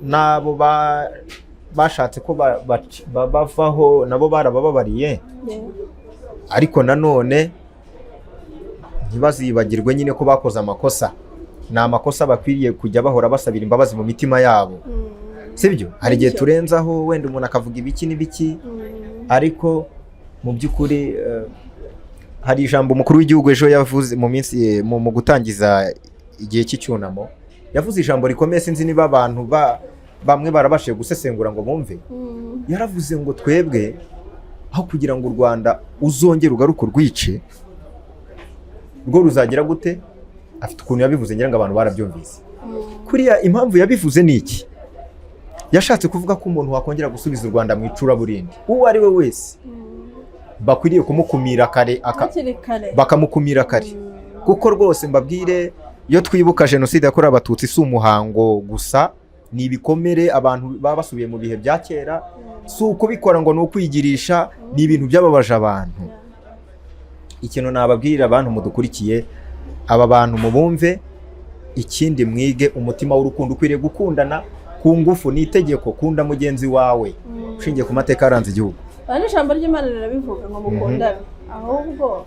N'abo bashatse ko bavaho nabo barabababariye. Ariko nanone ntibazibagirwe nyine ko bakoze amakosa. Ni amakosa bakwiriye kujya bahora basabira imbabazi mu mitima yabo, sibyo? Hari igihe Bityo. turenzaho, wenda umuntu akavuga ibiki n'ibiki, ariko mu by'ukuri hari ijambo umukuru w'igihugu ejo yavuze mu minsi mu gutangiza igihe cy'icyunamo. Yavuze ijambo rikomeye, sinzi niba abantu bamwe barabashije gusesengura ngo bumve. Yaravuze ngo twebwe aho kugira ngo u Rwanda uzongere ugaruke urwice, rwo ruzagira gute? Afite ukuntu yabivuze, ngira ngo abantu barabyumvise. Kuriya impamvu yabivuze ni iki? Yashatse kuvuga ko umuntu wakongera gusubiza u Rwanda mu icuraburindi, uwo ari we wese, bakwiriye kumukumira kare Hakiri kare. bakamukumira kare. Kuko rwose mbabwire, iyo twibuka jenoside yakorewe Abatutsi si umuhango gusa, ni ibikomere abantu baba basubiye mu bihe bya kera. Si ukubikora ngo ni ukwigirisha, ni ibintu byababaje abantu. Ikintu nababwirira abantu mudukurikiye, aba bantu mubumve. Ikindi mwige umutima w'urukundo. Ukwiriye gukundana ku ngufu, ni itegeko, kunda mugenzi wawe ushingiye ku mateka yaranze igihugu. Aha n'ijambo ry'Imana rirabivuga ngo mukundane. Ahubwo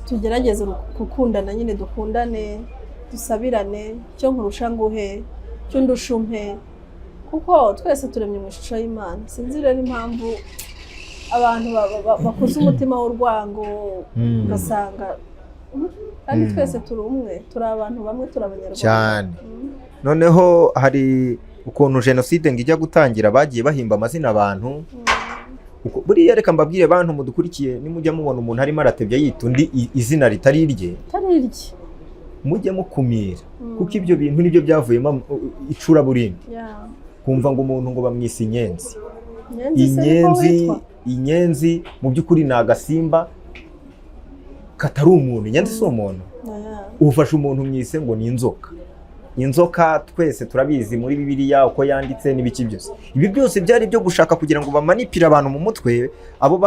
tugerageze gukundana nyine, dukundane, dusabirane, icyo nkurusha nguhe, icyo undusha umpe, kuko twese turemye mu ishusho y'Imana. Sinzi rero impamvu abantu bakuza umutima w'urwango, ugasanga kandi twese turi umwe, turi abantu bamwe, turi Abanyarwanda. Cyane. Noneho hari ukuntu jenoside ngo ijya gutangira bagiye bahimba amazina abantu. Buriya reka mbabwire bantu mudukurikiye, nimujya mubona umuntu arimo aratebya yita undi izina ritari irye, Atari irye, mujye mukumira, kuko ibyo bintu nibyo byavuyemo icuraburindi. Kumva ngo umuntu ngo bamwise inyenzi. Inyenzi se niko Inyenzi, witwa? inyenzi mu by'ukuri ni agasimba katari umuntu. Inyenzi si umuntu. Ufashe umuntu mwise ngo ni inzoka. Inzoka twese turabizi muri Bibiliya uko yanditse n'ibiki byose. Ibi byose byari ibyo gushaka kugira ngo bamanipire abantu mu mutwe, abo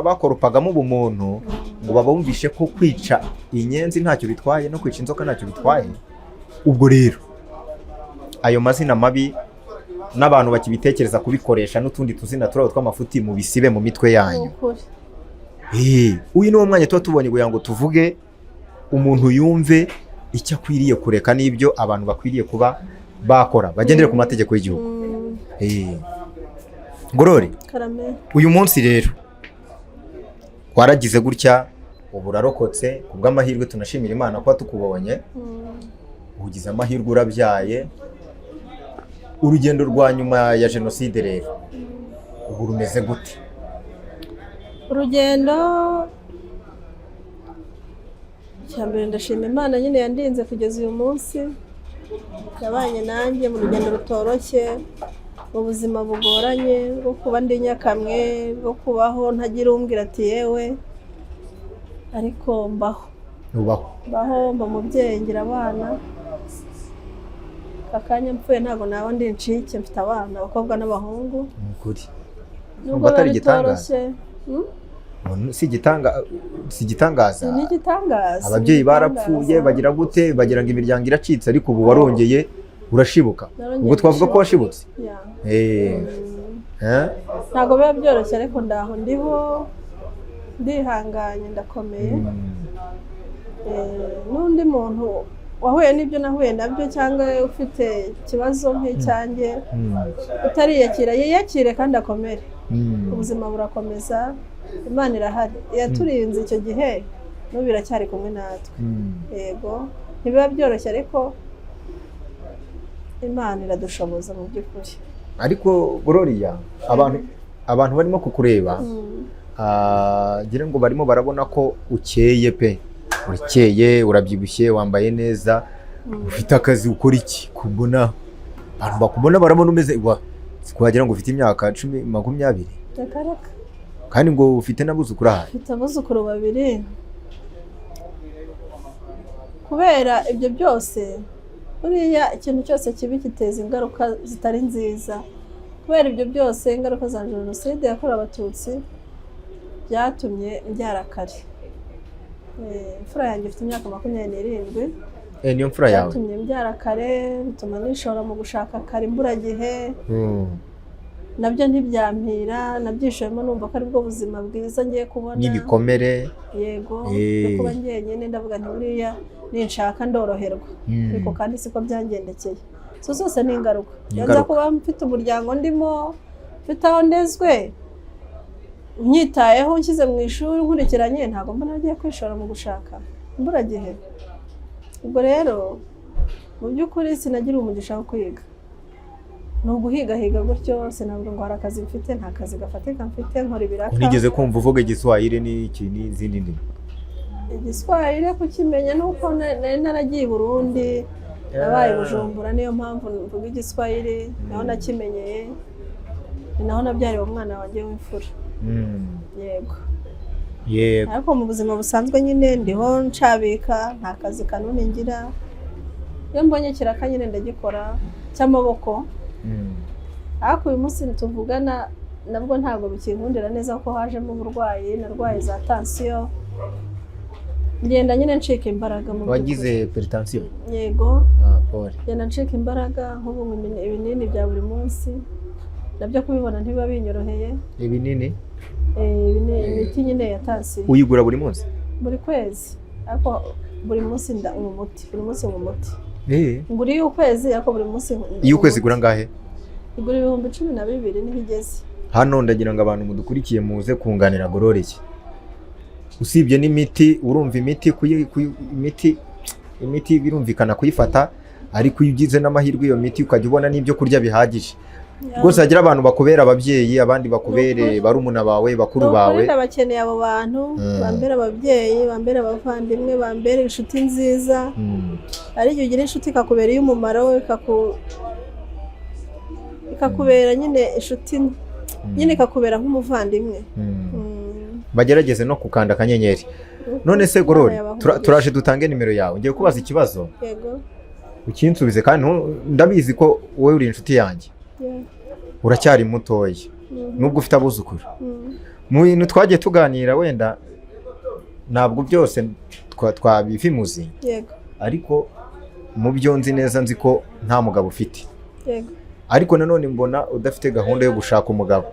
bakoropagamo ubumuntu, ngo babumvishe ko kwica inyenzi ntacyo bitwaye, no kwica inzoka ntacyo bitwaye. Ubwo rero ayo mazina mabi n'abantu bakibitekereza kubikoresha n'utundi tuzina turabo tw'amafuti, mubisibe mu mitwe Ni yanyu. ukuri. Uyu ni wo mwanya tuba tubonye kugira ngo tuvuge, umuntu yumve icyo akwiriye kureka n'ibyo abantu bakwiriye kuba bakora bagendere ku mategeko y'igihugu. Ngorore, Karame. uyu munsi rero waragize gutya, ubu urarokotse ku bw'amahirwe, tunashimira Imana kuba tukubonye. Ugize amahirwe urabyaye. Urugendo rwa nyuma ya jenoside rero ubu rumeze gute? Urugendo, icya mbere ndashima Imana nyine yandinze kugeza uyu munsi, yabanye nanjye mu rugendo rutoroshye, mu buzima bugoranye bwo kuba ndi nyakamwe, bwo kubaho ntagira umbwira ati yewe, ariko mbaho. Ubaho. Mbaho, mba umubyeyi, ngira abana. Aka kanya mpfuye ntabwo naba ndi incike, mfite abana, abakobwa n'abahungu. Ni ukuri. Nubwo Numva atari biba igitangaza. bitoroshye. Si igitangaza. Ni igitangaza. Ababyeyi Ni barapfuye, igitangaza. bagira gute, bagira ngo imiryango iracitse, ariko ubu warongeye urashibuka. Narongeye Ubwo twavuga ko ndashibuka. washibutse. Yeah. Eh? Ntabwo biba byoroshye, ariko ndaho ndiho, ndihanganye, ndakomeye. N'undi muntu wahuye n'ibyo nahuye nabyo cyangwa ufite ikibazo nk'icyanjye, utariyakira, yiyakire kandi akomere. Ubuzima burakomeza, Imana irahari yaturinze icyo gihe, n'ubu iracyari kumwe natwe. Yego, ntibiba byoroshye, ariko Imana iradushoboza mu by'ukuri. Ariko Gloria, abantu barimo kukureba, ngira ngo barimo barabona ko ukeye pe, urakeye, urabyibushye, wambaye neza, ufite akazi, ukora iki? Kubona abantu bakubona barabona umeze wa wagira ngo ufite imyaka 10, 20. Reka reka. Kandi ngo ufite n'abuzukuru ahari. Mfite abuzukuru babiri. Kubera ibyo byose, buriya ikintu cyose kibi giteza ingaruka zitari nziza. Kubera ibyo byose, ingaruka za jenoside yakorewe Abatutsi, byatumye mbyara kare. Imfura yanjye ifite imyaka 27. Niyo mfura yawe? Byatumye mbyara kare, bituma nishora mu gushaka kare imburagihe. Nabyo ntibyampira, nabyishemo, numva ko aribwo buzima bwiza ngiye kubona. N'ibikomere. Yego, byo kuba njyenyine, ndavuga nti buriya ninshaka ndoroherwa. Ariko kandi siko byangendekeye. Izo zose ni ingaruka. Ni Iyo nza ingaruka. kuba mfite umuryango ndimo, mfite aho ndezwe, unyitayeho, nshyize mu ishuri, nkurikiranye, ntabwo mbona nagiye kwishora mu gushaka imburagihe. Ubwo rero mu by'ukuri sinagira umugisha wo kwiga, ni uguhigahiga gutyo. Sinavuga ngo hari akazi mfite, nta kazi gafatika mfite, nkora ibiraka. Nigeze kumva uvuga Igiswahili n'iki n'izindi ndimi. Igiswahili kukimenya ni uko nari naragiye i Burundi, nabaye i Bujumbura, niyo mpamvu mvuga Igiswahili, naho nakimenyeye, ni naho nabyariwe umwana wanjye w'imfura. Yego. Ariko mu buzima busanzwe nyine ndiho ncabika, nta kazi kanini ngira. Iyo mbonye ikiraka nyine ndagikora cy'amaboko. Ariko uyu munsi tuvugana nabwo ntabwo bikinkundira neza kuko hajemo uburwayi, narwaye za tansiyo, ngenda nyine ncika imbaraga mu by'ukuri. Wagize hypertension? Yego. Ah, pole. Ngenda ncika imbaraga, nk'ubu nywa ibinini bya buri munsi, nabyo kubibona ntibiba binyoroheye. Ibinini? Imiti nyine ya tansiyo. Uyigura buri munsi? Buri kwezi, ariko buri munsi nywa umuti, buri munsi nywa umuti. Ngura iy'ukwezi, ariko buri munsi nywa Iyo ukwezi umuti. igura angahe? Igura 12,000 niho igeze. Hano ndagira ngo abantu mudukurikiye muze kunganira Gloria. Usibye n'imiti, urumva imiti imiti birumvikana kuyifata, ariko iyo ugize n'amahirwe iyo miti ukajya ubona n'ibyo kurya bihagije, rwose hagira abantu bakubera ababyeyi, abandi bakubere Ni ukuri. barumuna bawe, bakuru Ni ukuri. bawe. Ndabakeneye abo bantu, bambere ababyeyi, bambere abavandimwe, bambere inshuti nziza. Ari igihe ugira inshuti ikakubera iy'umumaro, ikakubera nyine inshuti nyine, ikakubera nk'umuvandimwe. Bagerageze no gukanda akanyenyeri. None se Imana Gloria, yabaha umugisha. turaje dutange nimero yawe, ngiye kubaza ikibazo Yego. ukinsubize, kandi ndabizi ko wowe uri inshuti yanjye. Uracyari mutoya, nubwo ufite abuzukuru. Mu bintu twagiye tuganira, wenda ntabwo byose twabivimuzi, ariko Mu byo nzi neza, nzi ko nta mugabo ufite. Yego. Ariko nanone mbona udafite gahunda yo gushaka umugabo.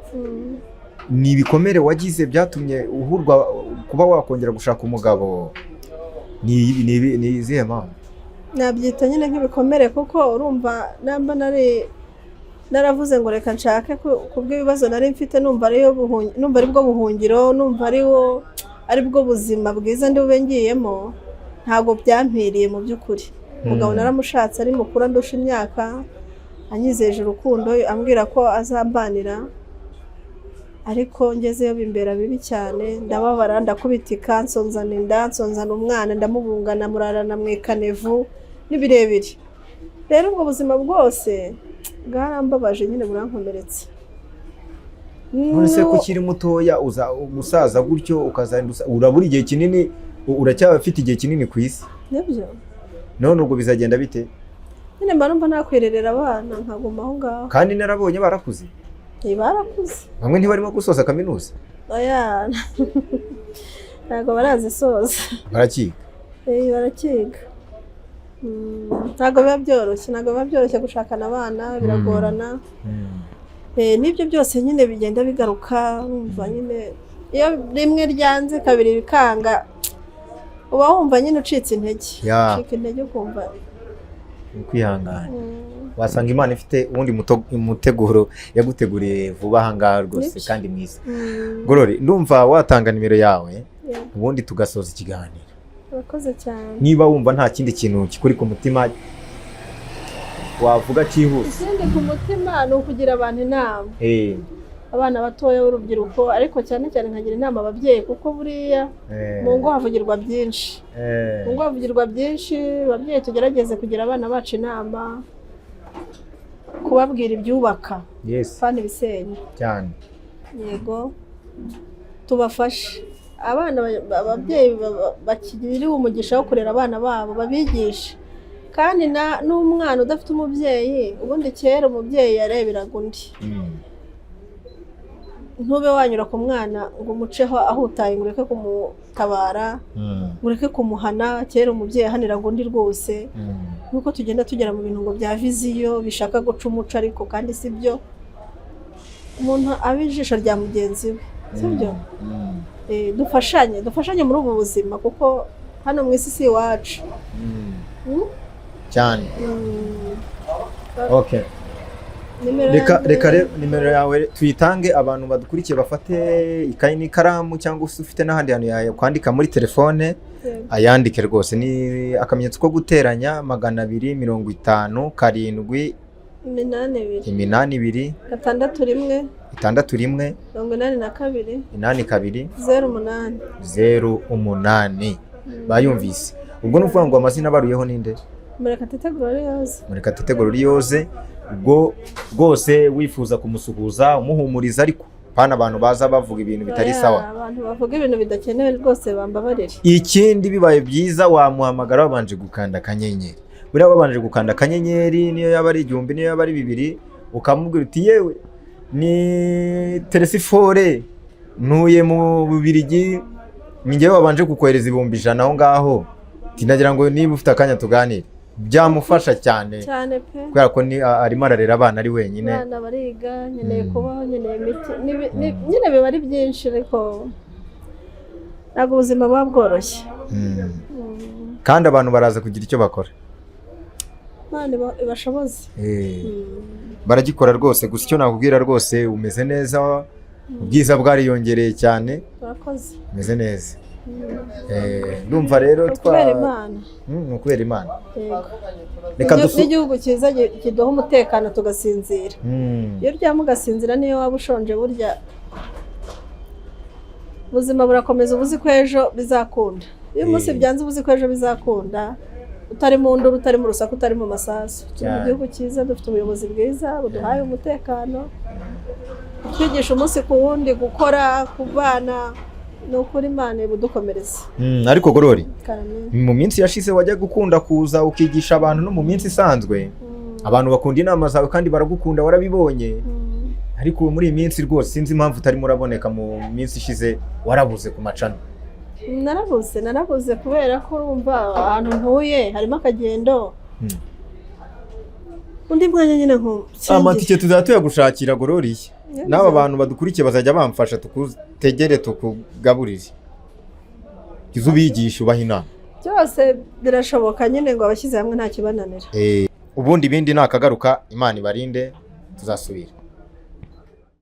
Ni ibikomere wagize byatumye uhurwa kuba wakongera gushaka umugabo? Ni izihe mpamvu? Nabyita nyine nk'ibikomere, kuko urumva namba nari naravuze ngo reka nshake ku bw'ibibazo nari mfite, numva numva ari bwo buhungiro, numva ari bwo buzima bwiza ndi bube ngiyemo, ntabwo byampiriye mu by'ukuri. Umugabo naramushatse ari mukuru, andusha imyaka, anyizeje urukundo, ambwira ko azambanira, ariko ngezeyo bimbera bibi cyane, ndababara, ndakubitika, nsonzana inda, nsonzana umwana, ndamubungana, murarana mu ikanevu, ni birebire. Rero ubwo buzima bwose bwarambabaje nyine, burankomeretsa. None se ko ukiri mutoya, uza umusaza gutyo, ukazarinda urabura igihe kinini, uracyafite igihe kinini ku isi. Nibyo. None ubwo bizagenda bite? Nyine mba numva nakwirerera abana, nkaguma aho ngaho. Kandi narabonye barakuze. Eh, barakuze. Bamwe ntibarimo gusoza kaminuza? Oya, ntabwo barazisoza. Barakiga? Eh, barakiga. Ntabwo biba byoroshye, ntabwo biba byoroshye gushakana abana, biragorana. N'ibyo byose nyine bigenda bigaruka, urumva nyine iyo rimwe ryanze, kabiri bikanga, uba wumva nyine ucitse intege. Ucika intege, ukumva Ni kwihangana. Wasanga Imana ifite uwundi muteguro yaguteguriye vuba aha ngaha rwose. Nibyo. Kandi mwiza. Glory, ndumva watanga nimero yawe, ubundi tugasoza ikiganiro. Urakoze cyane. Niba wumva nta kindi kintu kikuri ku mutima wavuga cyihuse. Ikindi ku mutima ni ukugira abantu inama, abana batoya b'urubyiruko, ariko cyane cyane nkagira inama ababyeyi, kuko buriya mu ngo havugirwa byinshi. Mu ngo havugirwa byinshi. Ababyeyi, tugerageze kugira abana bacu inama, kubabwira ibyubaka kandi ibisenya. Yego, tubafashe abana. Ababyeyi bakigiriwe umugisha wo kurera abana babo, babigishe. Kandi n'umwana udafite umubyeyi, ubundi kera umubyeyi yareberaga undi. Ntube wanyura ku mwana ngo umuceho ahutaye, ngo ureke kumutabara, ngo ureke kumuhana. Kera umubyeyi yahaniraga undi rwose. Nuko tugenda tugera mu bintu ngo bya vision bishaka guca umuco, ariko kandi si byo. Umuntu abe ijisho rya mugenzi we, si byo? Dufashanye, dufashanye muri ubu buzima, kuko hano mu isi si iwacu. Cyane. Okay. Nimero Reka yanjye- reka nimero yawe tuyitange, abantu badukurikiye bafate ikayi n'ikaramu, cyangwa se ufite n'ahandi hantu yakwandika muri telefone ayandike rwose. Ni akamenyetso ko guteranya, 257, 82, 82, 61, 61, 82, 82, 08. 08. Bayumvise. Ubwo ni ukuvuga ngo amazina abaruyeho ninde? Murekatete Gloriose. Murekatete Gloriose. Ubwo rwose wifuza kumusuhuza, umuhumuriza, ariko pana abantu baza bavuga ibintu bitari Oya, sawa. Abantu bavuga ibintu bidakenewe rwose bambabarire. Ikindi, bibaye byiza wamuhamagara wabanje gukanda akanyenyeri. Buriya wabanje gukanda akanyenyeri, niyo yaba ari 1000, niyo yaba ari 2000, ukamubwira uti: "Yewe, ni Telesifore, ntuye mu Bubirigi, ni njyewe wabanje kukohereza 100,000 aho ngaho, nagira ngo niba ufite akanya tuganire." Byamufasha cyane. Cyane pe. Kubera ko ni arimo ararera abana ari wenyine. Abana bariga, nkeneye kubaho, nkeneye imiti. Nyine biba ari byinshi, ariko ntabwo ubuzima buba bworoshye. Kandi abantu baraza kugira icyo bakora. Imana ibashoboze. Baragikora rwose. Gusa icyo nakubwira rwose, umeze neza, ubwiza bwariyongereye cyane. Urakoze. Umeze neza. Ndumva rero Ni ukubera Imana. Ni ukubera Imana. Yego. Reka dusu N'igihugu cyiza kiduha umutekano tugasinzira. Iyo uryama ugasinzira, niyo waba ushonje, burya ubuzima burakomeza, uba uzi ko ejo bizakunda. Iyo umunsi byanze, uba uzi ko ejo bizakunda, utari mu nduru, utari mu rusaku, utari mu masasu. Turi mu gihugu cyiza, dufite ubuyobozi bwiza buduhaye umutekano, twigisha umunsi ku wundi gukora ku bana. Ni ukuri, Imana ibudukomereza. Ariko Glory, Karame. mu minsi yashize wajya gukunda kuza ukigisha abantu, no mu minsi isanzwe abantu bakunda inama zawe kandi baragukunda, warabibonye. Ariko ubu muri iyi minsi rwose sinzi impamvu utarimo uraboneka. Mu minsi ishize warabuze ku macano. Narabuze, narabuze kubera ko urumva ahantu ntuye harimo akagendo. Undi mwanya nyine nko Amatike tuzajya tuyagushakira, Gloria. N'aba bantu badukurikiye bazajya bamfasha, tukutegere, tukugaburire, jya ubigisha, ubaha inama. Byose birashoboka nyine, ngo abashyize hamwe nta kibananira. Ubundi ibindi nakagaruka. Imana ibarinde, tuzasubira.